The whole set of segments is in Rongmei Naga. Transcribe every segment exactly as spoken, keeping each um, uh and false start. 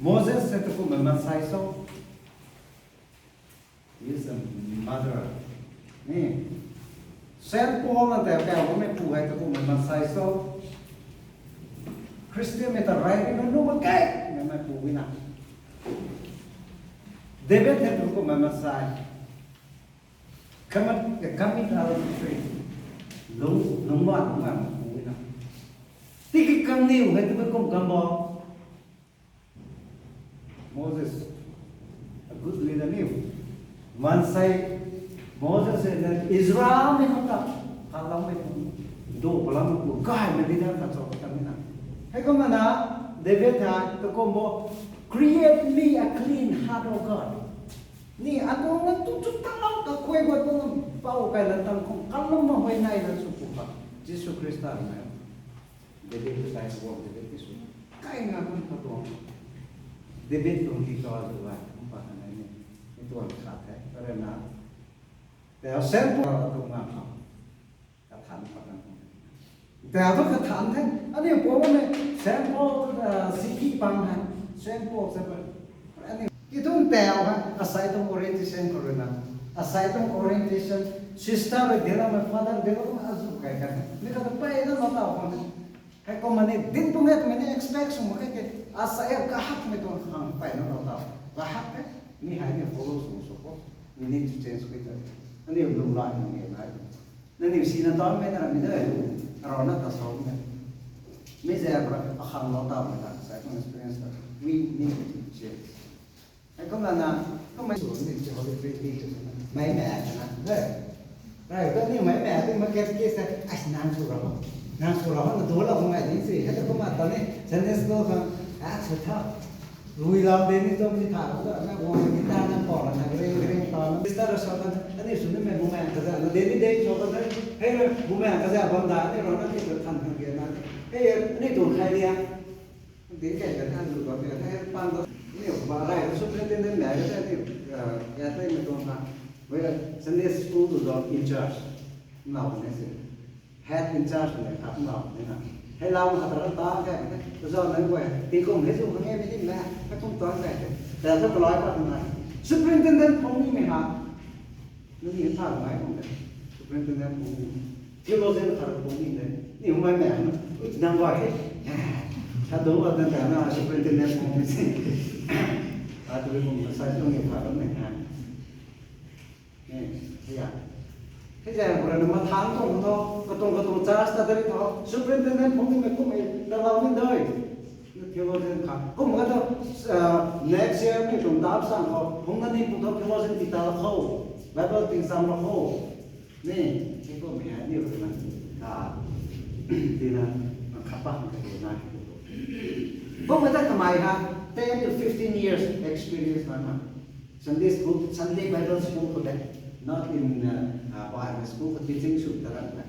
Moses se tu kumna mansei so. He is a murderer. Ni. Saint Paul na tei kau kumna pu hei tu kumna mansei so. Christian mei ta rai ni nu ma kai na ma pu wina. David hei tu kumna mansei. Come, come in our country. Lung, lung ma, lung ma, lung ma. Tiki kang niu hei tu kum kang bo. Moses, a good leader niu. Mansei, Moses and then Israel mei khou ta, kalam mei khou, do palam khou, guy mei leader ta chau ta mina. Hei kumna, David ta, tu kum bo, "Create me a clean heart, O God." Ni anu na tu tu tang lau ta khuay guat bam pau kai la tang khong kalum ma huay nai la sw pu pa. Jisu Khrista na. David tu tai ko David ti sw. Kai nga kum ka tuang. David tuang ti ka zu lai kum pa kan ni. Ni tuang khat the. Kare na. Te a sen pu ka tuang nga pa. Kathan patang. Tei thu kathan the. Ani Paul ne Saint Paul, ah, city pang hai. Saint Paul se pa. Ani ki tum tei hai. Asai tum orientation khou rui na. Asai tum orientation. Sister rui dila ma father dila ma azu kai kai. Ni ka tu pai na ma tau pang. Hei kum mani din pu nge tu mani expect sw mak khe ke. Asai a kahak mei tuang khang pai na ma tau. Kahak ke. Ni hai ni follow sw sw ko. We need to change with that. Ani lung lai ni nge lai. Nangniw sina taanmei na ramei de, arana ta sa mei. Mi zay bra akhang lou ta mei ta, sa kum experience ta. We need to change. Hei kum na na, kum mei sw ni chi Holy Spirit ni tu na. Mei mei na, de. Rai ta ni mei mei tu ma ket ket sa, ai nang sw ra ho. Nang sw ra ho na do la kum ai ni si. Hei ta kum ma ta ni, Sunday school khang, ah, sw tha. Lui lam de ni tum ni tha kum ta, na guang ni ta na pau na, na greng greng ta na. Sister ra sa ta, ani sw ni mei bumang kaza, na de ni de so ta na, hei na bumang kaza bam da, ni rana ni ta than than ke na. Hei, ni tu khai ni a. Din kai ta than lu bam ni, hei pan ta, ni ba rai, superintendent mei kaza ni, ah, ya tai mei tuang na. Wei Sunday school tu do in charge. Nau ni si. Head in charge ne khat nau ne na. Hei lau ma khat ra ta kai ne. Tu zau nang guay. Tingkum hei zu khang e mi ni na. Hei kum tuang kai ne. Tei sa kalai pat na. Superintendent phung ni mei ha. Nang ni tha ngai kum ne. Superintendent phung ni. Theologian khat phung ni ne. Ni hum mai mei na. Nang guay hei. Sa dungc la nang ta na superintendent phung ni si. A tu kum na sai tung ni khat na ha. Eh, ya. Hei zay khou rui na mathang tuang tho, katuang katuang church ta dari tho, superintendent phung ni mei kum e, ta lau ni doi. Theologian kha. Kum ka tho, ah, next year ni tuang dap sang khou, phung na ni pu tho theologian ti ta la khou, Bible ting sam la khou. Ni, ni kum e ni rui na, ah, ti na, na khat pa hang ka na. Kum ka ta kamei ha, ten to fifteen years experience na ma. Sunday school, Sunday Bible school khou de, not in, uh, uh, Bible school khou teaching sw ta ran na.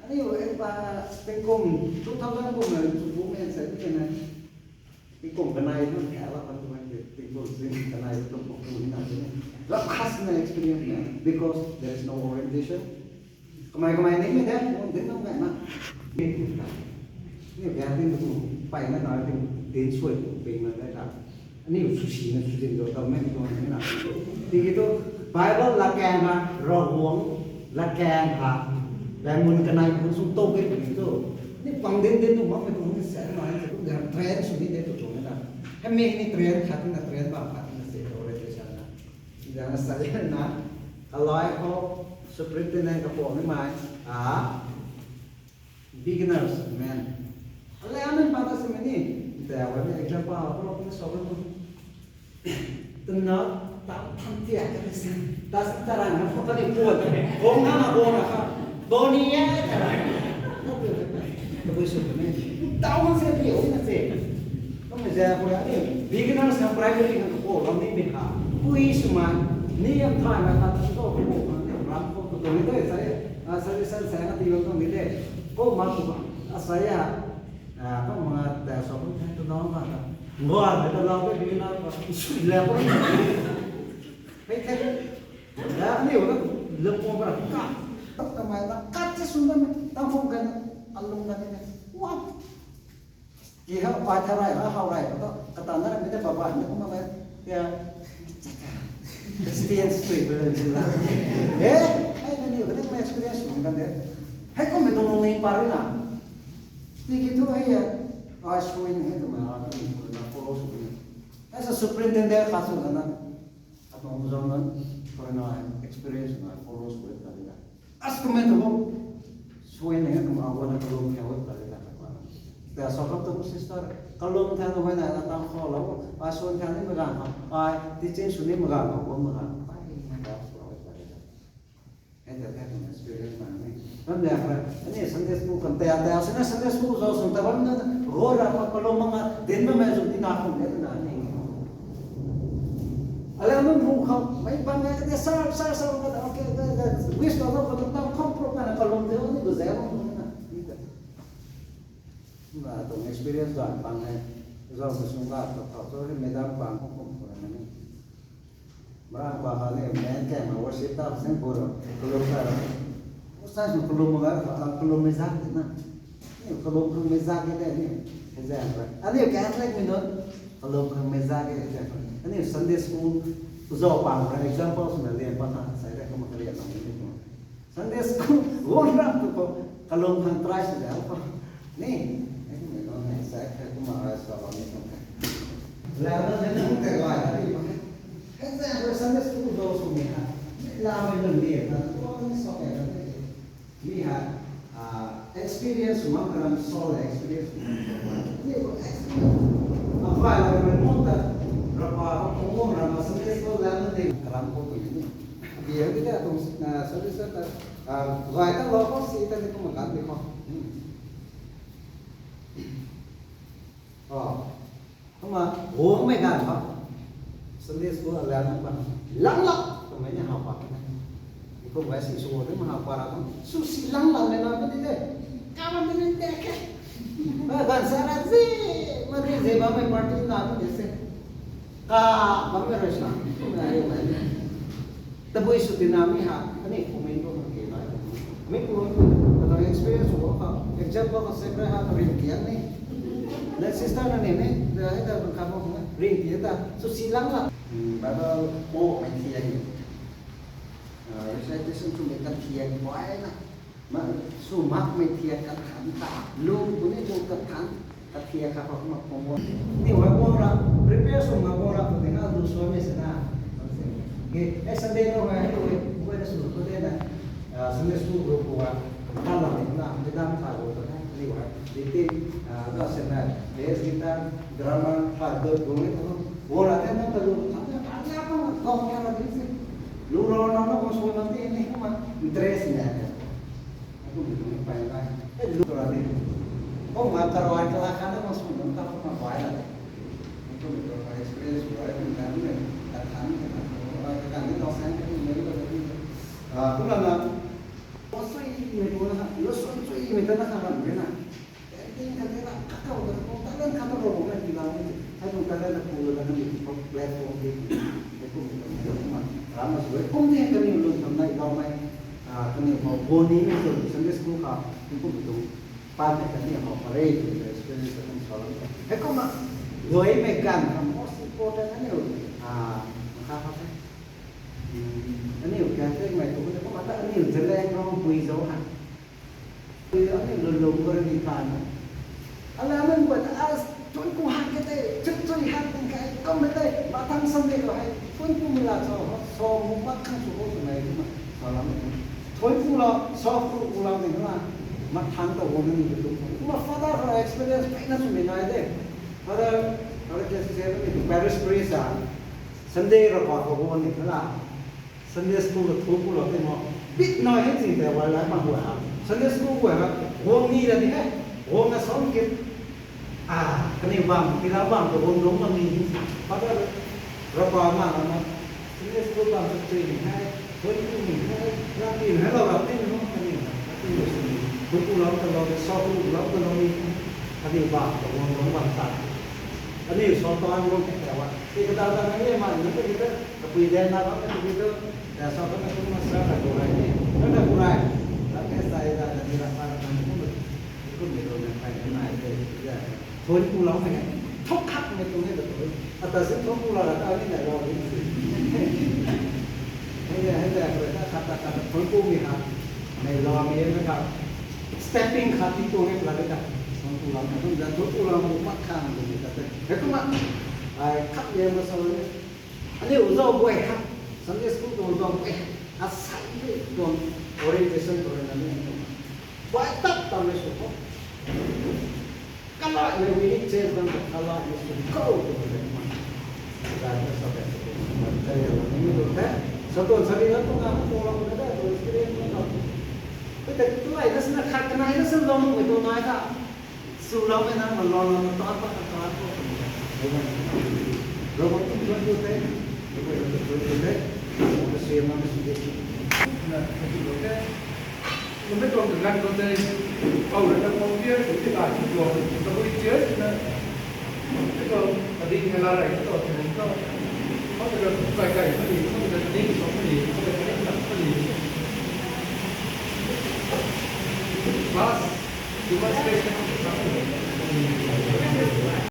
Ani, eh, pa, tingkum, two thousand kum na, tu bu men sa, tu na. Tingkum kanei na, kala pan tu na, tingkum sin kanei tu pu ni na, tu na. Rap khas na experience na, because there is no orientation. Kamei kamei ni mei de, kum din nung kai na. Ni biak din tu pai na na din, din suai tu ping na de ta. Ani sw si na sw din do ta mei tu ni na. Tiki tu Bible la kan ha, Ravguangc la kan ha. Lai mun kanei pu sung to ke tu. Ni pang din din tu mak mei tu ni sa na, tu ga train sw ni de tu tu na. Hei mei ni train khat na train ba khat na se orientation na. Zana sa na, kalai khou, superintendent ka pau ni mei, ah, beginners, man. Alei amen pa ta si mei ni, ta wa ni example, pro ni so kan tu. Tuna, ta tham tia ka ni si. Ta si ta ran na, ko ka ni ko, ko na na ko na ka. Ko ni ya, ta ran. Ta bui su ka ni. Ta wa se ni, o na se. Kum zay khou rui ni, beginners ha primary khang khou lam ni mei ha. Pui sw ma, ni yam thay na khat tu khou khou ni ram khou tu ni de sa, ah, suggestion sa na ti lam tu ni de. Kou ma tu ba, ah, sa ya, ah, kou ma ta so kou tu na ma ta. Ngua na ta lau de beginner khou, sw le khou. Hei the. Ya, ni wa na, lung khou ba ka. Kamei na, kat se sw na mei, tam khou kan, alung kan ni. What? Ki hau pai tha rai, hau rai, kata, kata na mi de baba ni kumna, ya, experience tui bela ni la. Eh, ai ni ni kata experience ni kan de. Hai kum mi tuang ni pa ri na. Tiki thu hei ya, ai sui ni hei tu ma, ai tu na follow sui ni. As a superintendent kha sui na, atuang zam na, for na experience na follow sui ta ni na. As comment ho, sui ni hei tu ma, wana kalum kya ho ta ni na. Ta so kap tu sister, kalum tha tu hei na, na tang kho lo, ai sui tha ni magang kha, ai teaching sui ni magang kha, wan magang kha, ai ni magang kha, ai ta ni na. Hei ta ta tuang experience na ni. Ram liang ra, ani Sunday school kan ta ta, sina Sunday school zo sung ta bam na, go ra pa kalum manga, din ma mai zung ni na khum ni na ni. Ala mun hu kham, mai bang na ka sa sa sa ka, okay, ka, ka, wish ka ka ta kham pro ka na kalum de ni ko zai bam na. Ni ta. Na tuang experience dan pang hai, zo sung ka ta ta, so madam pang ko khum ko na ni. Mara pa kha ni, man kang ma worship ta sing buro, kalum ta ra. Usa sung kalum ma, ah, kalum mei zak de na. Ni kalum khang mei zak de ni. Hei zak ra. Ani Catholic mi no, kalum khang mei zak de, hei zak ra. Ani Sunday school, zo pang ra, example sung na lian pa kha, sai de kumna karian na ni ko. Sunday school, won rap tu ko, kalum khang try sw liau ko. Ni, ai kum ni ko, ni sai kha kumna ai sa ba ni ko. Lau na ni nang te gay na ri ko. Hei zang ko Sunday school do sw mi ha. Lau ni nang ni na, ko ni so ke na ni. Mi ha, ah, experience ma karam so la experience ma. Ni ko experience. Apai la karam mo ta, rapa ko mo rama Sunday school la na ni karam ko ko ni. Biang ni ta tuang, ah, service ta, ah, gay ta lo ko si ta ni ko makan ni ko. Hmm. Oh. Kumna, guangmei ganv khou, Sunday school ala nunc bam, lang lak twmei ni how pat na. Ni kum gay si sw o, ni ma how pat ra kum, sw si lang lak mei na kum di de. Ka bam di ni de ke. Ba ganv sa ra zi, ma di zi bammei party na kum di se. Ka bammei rui sa, na ri mei ni. Tabui sw tina mi ha, ani comment tu hang ke nai. Mi pu, kata experience wo ka, example ka Sacred Heart ring tian ni. Na sister na ni ni, da, da, ka mo, ring tian ta, sw si lang la. Hmm, Bible po mei thian. Ah, recitation tu mei kan thian, why na? Ma, sw mak mei thian kan than ta, lu, bu ni lu kan than. Kathiak kha khou kumna khou guang. Ni hei guang ra, prepare sw na guang ra, khou tei na lu suaimei sina. Ke, eh, Sunday no hei, hei, hei, hei na sw khou tei na, ah, Sunday school group khou a, kan lam ni na, ni dam tha gu ta na, ni hei, ni ti, ah, ga sina, bass guitar, drummer, tha gu gu ni khou, guang ra tei na ta lu, tha na, ta na, ta na, guang kya na di si. Lu ra na na guang sw na ti ni kumna, interest ni a. Kum tu ni pai lai. Eh, lu ra ni. Oh, ma ta roi ka la kha na ma sw nung ta ma pai la. Kum tu ka experience roi ni ta ni ta than ni ta. Ka ni ta sang ka ni ni ta ni. Ah, kum la na. Lo sui ni ko na, lo sui sui ni ta na kha ni na. Ting ka ni na ka ka ko ta na ka ta ro na ki la ni. Hai tu ta na ku la na ni platform ni. Kum tu ma. Ra ma sui kum ni ka ni lu ta na ka mai. Ah, kaniw khou boni mei tu Sunday school kha, kum tu, pat mei kaniw khou parei tu experience kan sa lam. Hei kumna, luaimei ganv khou most important aniu, ah, makha kha the. Hmm, aniu Catholic mei tu kumna, kumna ta aniu Zeliangrong pui zauc ha. Aniu lun lung khou rui ni kan na. Ala nunc guay ta, as, thuanc ku han ke tei, chut chui han ting kai, kum mei tei, ma thang sam mei lo hei, thuanc ku mei la cho, so, mu mak khang sw ho twmei, kumna, sa lam. Thuanc ku lo, so, ku, ku lam ni, kumna, ma thang ta ho ni, kumna, father khou experience, peyna swmei nai de. Father, father ke se, ni, parish priest a, Sunday ra pa khou ho ni, kumna. Sunday school ka thu ku lo tei mo. Bit noi hei ching tei wai lai ma huay ha. Sunday school huay ha. Guang ni la di hei. Guang na som kit. Ah, kani bam, kila bam, ka guang dong ma ni. Father, rapa ma la na. Sunday school bam sa chui ni hei. Thuanc ku ni hei. Rap ni hei lo rap ni mo kani na. Rap ni mo sini. Thu ku lo ka lo, so ku lo ka lo ni. Kani bam, ka guang dong bam ta. Kani so ta guang kit tei wa. Ti ka ta ta na ye ma ni ka ni ta. Kapui den na bam ka ni tu, ya sa bam ka tu ma sa ka tu rai ni. Ka ta ku rai. Ram ke sai da ka ni ra pa ka ni tu. Ku Mei tuang na kai na nai te, ya. Thuan ku lau mei, thok khak mei tuang e ta tu. Ata si thuan ku lau la ta ni nai lau ni. Hei ya, hei ya, koi ta khat ta khat ta thuan ku mei ha. Mei lau mei na kha. Stepping khat ti tuang e pla ta. Thuan ku lau mei tuang da, thuan ku lau mei mak khang tuang e ta te. Hei kumna, ai khak ye ma sa le. Aniu zau buai ha. Sunday school tuang zau buai. Asai ni tuang orientation tuang na ni. Buai tap tap mei sw khou. Kalaimei minute change bam khou kalaimei sw khou tu na ma. Zai na sa ta sw khou. Kari na ni tu the. Sa tuan sa ri na tu na tu lam na da tu experience na. Pe ta tu ai na sa na khat kanai na sa lam mei tu nai tha. Sw lam mei na ma lam lam na ta pa ta ta tu. Ram tu tu tu the. Tu tu tu the. Sw ma sw de. Na tu tu the. Kumna tuang kaganv khou tei, pou rui na tuang beer khou tei kai khou tuang, tabui cheers na, tei tuang, ading hei la rei khou tuang, tei tuang, khou tei kai kai puni, khou tei ning sw puni, khou tei ning sw puni. Class, demonstration,